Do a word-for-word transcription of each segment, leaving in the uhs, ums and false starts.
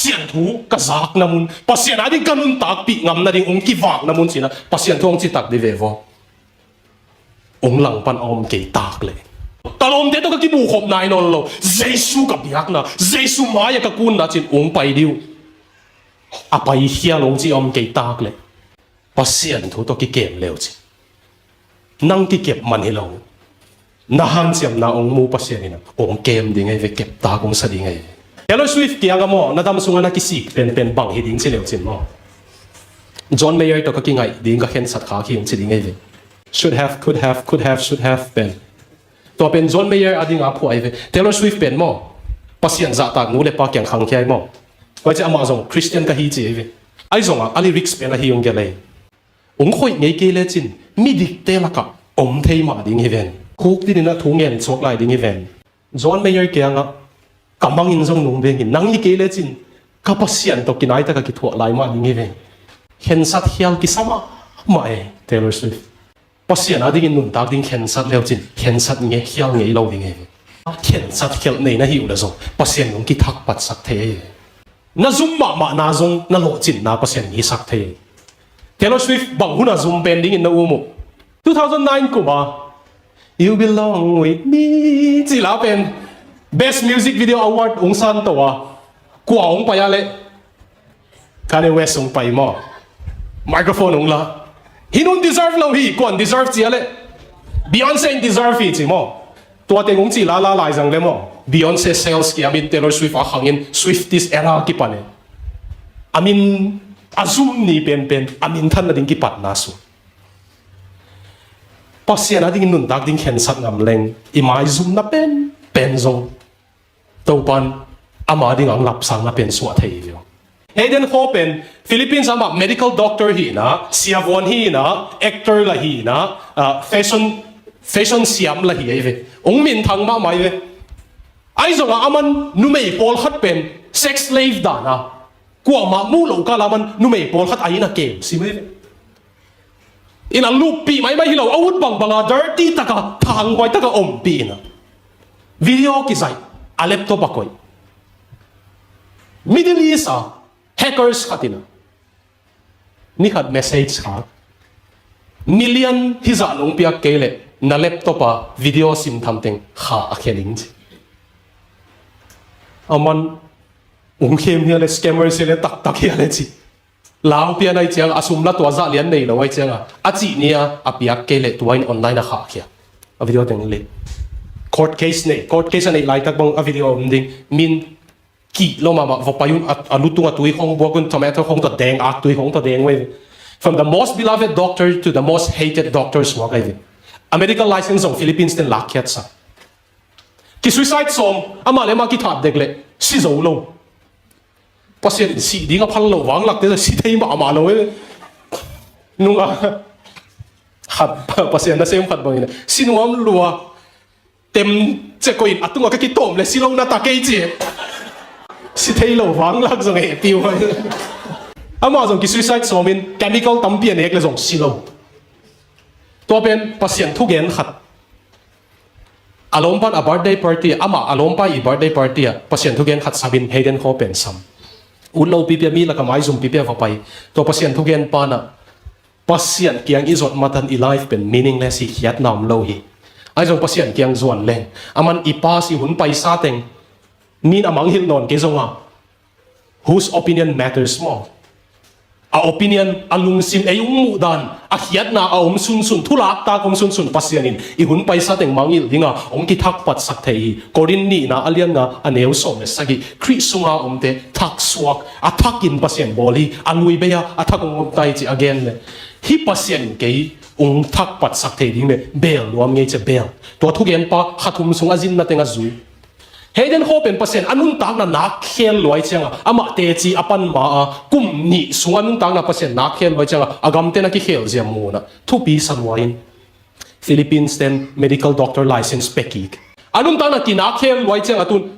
Pasian thu ka zakna mun, Pasian ading ka nuntakpih ngam nading hong kivakna mun cihna, Pasian thu hong citak dih ve vaw. Hong langpan a om kei tak leh, ka lawmte tawh ka kibukhop nai nawn lo, Jesu ka biakna, Jesu mai-ah ka kunna cin hong pai dih uh. A pai khial hong ci a om kei tak leh, Pasian thu tawh kikem leu cin, nang kikep man hi lo, na hanciamna hong mu Pasian in hong kem ding ahi ve, keptak hong sa ding ahi ve. Taylor Swift kiangah maw, na dam sungah na kisik penpen bang hi ding ci leu cin maw, John Mayer tawh ka kingaih ding, ka khensat khak hi hong ci ding ahi ve. Should have, could have, could have, should have pen. Tua pen John Mayer adinga phuah ahi ve. Taylor Swift pen maw, Pasian zahtak nu le pa kiang khangkhia hi maw. Tua ci amah zong Christian ka hi ci ahi ve. Ahi zongah a lyrics pen ahi hong gelh ahi. Hong khoih ngei kei lecin midikte lakah om thei mah ding hi ven. Khuk dinin a thu ngen suak lai ding hi ven. John Mayer kiangah, ka mangin zong nung vengin, nang hi kei lecin ka Pasian tawh kinaitak a kithuah lai mah ding hi ven. Khensat khial kisa mahmah e, Taylor Swift. Pasian adingin nuntak ding khensat leu cin, khensat ngei khial ngei lo ding hi. Khensat khial nei na hi uh le zong Pasian hong kithak patsak thei hi. Na zum mahmahna zong na lawhcinna Pasian hong hisak thei hi. Taylor Swift bang hun a zum pen dingin na um uh? Two thousand nine kum a You Belong With Me cih la pen Best Music Video Award hong san to a, kua hong pai a leh? Kanye West hong pai maw. Microphone hong la. Hih nun deserve lo hi, kuan deserve ci a leh? Beyonce in deserve hi ci maw. Tua teng hong cih lala lai zang le maw, Beyonce sales kiamin, Taylor Swift a khangin, Swifties era kipan e. A min, a zum ni penpen a minthan nading kipatna sung. Pasian adingin nuntak ding khensat ngam leng, i maizumna penpen zong Topan ama ding ang lapsang na pen suah thei hi ve. Hayden Kho pen Philippines amah medical doctor hi na, siavuan hi na, actor la hi na, ah, fashion, fashion siam la hi ahi ve. Hong minthang mahmah hi ve. Ahi zongah aman numei pawlkhat pen sex slave dana, kuamah muh loh kala aman numei pawlkhat a inn a kem sim ahi ve. Inn a luppih maimai hi lo, a ut bangbanga dirty taka, thanghuai taka ompih ina, video kizaih, a laptop a koih. Middle East a hackers khat ina, ni khat message kha, million hizah nong piak kei leh na laptop a video sim thamteng kha a khia ning ci. Aman ung khem hia le, scammer sia le, taktak hia le ci. Lau pian ahi cianga, a sum la tua zah lian nei lo ahi cianga, a cih nia a piak kei leh tua in online a khahkhia. A video teng le. Court case nei, court case a neih laitak bang a video om ding. Min kih lo mahmah, va pai un, a, a lutung a tui khong buak un, tomato khong tawh deng, ak tui khong tawh deng uh ahi ve. From the most beloved doctor to the most hated doctor suak ahi ve. A medical license zong Philippines ten lakkhiat sa. Ki suicide sawm, amah le amah kithat dek leh si zo lo. Pasian in sih ding a phal lo vanglakte si thei mahmah lo e. Nunga khat, Pasian nasem khat bangin, si nuam lua, tem ce koih in a tungah ka kitawm le si lo na ta kei ci e. Si thei lo vanglak zong e piu. Amah zong ki suicide sawmin chemical tampi a nek le zong si lo. Tua pen Pasian thugen khat. A lawmpan a birthday party, amah a lawmpa i birthday party ah Pasian thugen khat samin Hayden Kho pen sam. Ut lo pipi a, mi laka maizum pipi a va pai. Tua Pasian thugen pan ah Pasian kiang i zot matan i life pen meaningless hi, khiatna om lo hi. Ahi zong Pasian kiang zuan leng, aman i past i hun paisa teng min a mangngilh nawn kei zonga, whose opinion matters more? A opinion, a lungsim, ei hong muhdan, a khiatna a om sunsun, thulaktak om sunsun Pasian in i hun paisa teng mangngilh dinga hong kithak patsak thei hi. Korin nihna a lian nga a neu sawm le sagih, Khrih sunga omte thaksuak, a thakin Pasian bawl hi, a lui bei-a a thak hong omta hi ci a gen le. Hih Pasian in kei hong thak patsak thei ding le bel nuam ngei ci a bel. Tua thugenpa kha thum sung a zinna teng a zui. Hayden Kho pen Pasian a nuntakna nak khel luai cianga, amah teci a pan ma a, kum nih sung a nuntakna Pasian nak khel luai cianga, a gamten a kikhel zia munah thupi sa luai in, Philippines ten medical doctor license pia kik. A nuntakna kinak khel luai cianga tun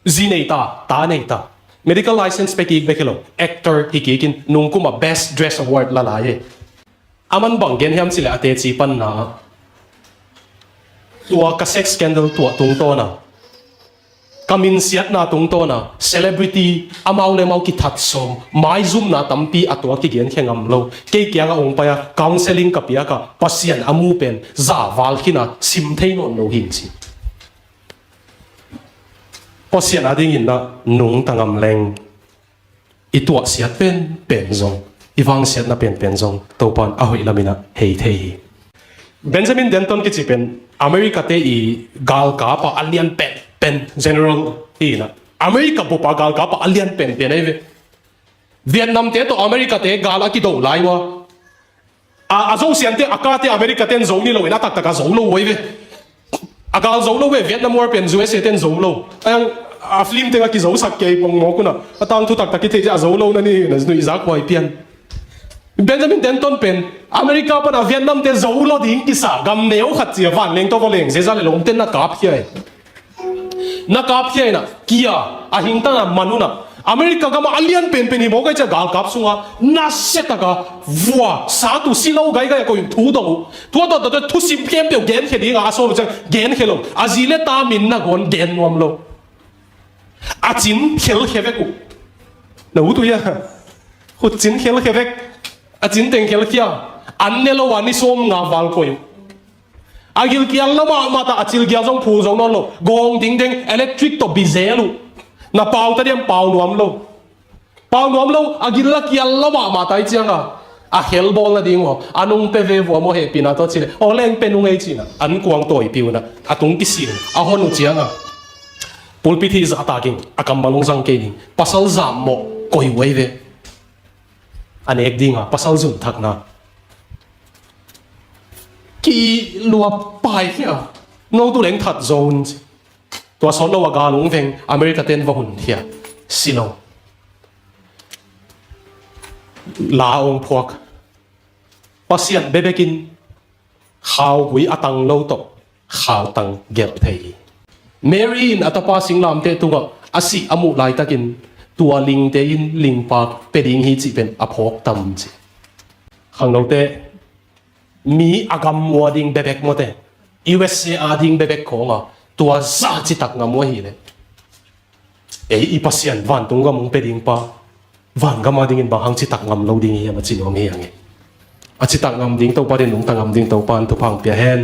zi nei ta, ta nei ta. Medical license pia kik bek hi lo, actor hi kik in nungkum a Best Dress Award la lai e. Aman bang gen hiam cileh a teci panna ah, tua ka sex scandal tuah tungtawna Ka minsiatna tungtawna celebrity amau le amau kithat sawm, maizumna tampi a tua kigenkhia ngam lo. Kei kiangah hong pai-a counseling ka piak a, Pasian a mu pen za val khin a, sim thei nawn lo hi, ci. Pasian adingin na nungta ngam leng, i tuahsiat penpen zong, i vangsiatna penpen zong Topan a hoih lamin ah hei thei hi. Benjamin Denton kici pen America te i galkap a lian penpen general hi na. America bup a galkap a lian penpen ahi ve. Vietnam te tawh America te gal a kido lai ua, a, a Zosian te, a kate America ten zo ni lo in, a taktak a zo lo ua hi ve. A gal zo lo ve, Vietnam War pen U S A ten zo lo. A yang a film teng a kizosak kei pong mawk una, a tangthu taktak i theih ciah a zo lo na ni, na nuihzak huai pian. Benjamin Denton pen America pan a Vietnam te zo lo ding kisa gam neu khat cia vanleng tawh va leng zeza le lawmten na kapkhia hi. Na kapkhia in ah, kia a hingtang a man un ah, America gam a a lian penpen hi mawk ai cia galkap sunga nasia taka vua satu si lo gaigai a koih thu dong uh. Tua tawh tawh thusim khempeuh genkhia dinga a sawl uh ciang genkhia lo. A zi le ta min na gawn gen nuam lo. A cin khelkhia vek uh. Na ut uh hia? Khut cin khelkhia vek. A cin teng khelkhia. An ne lo a ni sawm nga val koih uh. A gilkial lo mahmah ta, a cilkial zong phul zo nawn lo. Gawng dingdeng, electric tawh bizel uh. Na pau ta diam, pau nuam lo. Pau nuam lo, a gil la kial lo mahmah ta i cianga, a khel bawl nading uh a nung pe ve vua maw, hehpihna tawh ci le, aw leng pe nung ei cina, an kuang tawipi una a tung kisil a hon uh cianga, pulpit hi zahtakin a kammal hong zang kei ding, pasal zam mawh koih uh ei ve. A nek dinga pasal zun thakna kiluap pai hia, no tu leng that zo un ci. Tua sawt lo a gal hong veng America ten va hun hia, si lo. La hong phuak. Pasian bebekin khaugui a tang lo tawh khautang gelh thei hi. Mary in a tapa singlamteh tungah a sih a muh laitakin tua lingte in lingpak pe ding hi cih pen a phawk tam ci. Khangnote, mi a gam mua ding bebek mawte, U S A a ding bebek khawnga tua zah citak ngam uh ahileh, ei i Pasian vantung gam hong pe ding pa, vangam a dingin bang hang citak ngam lo ding hiam a ci nuam hi hang e. A citak ngam ding Topa ding, nungta ngam ding Topa in thupha hong pia hen.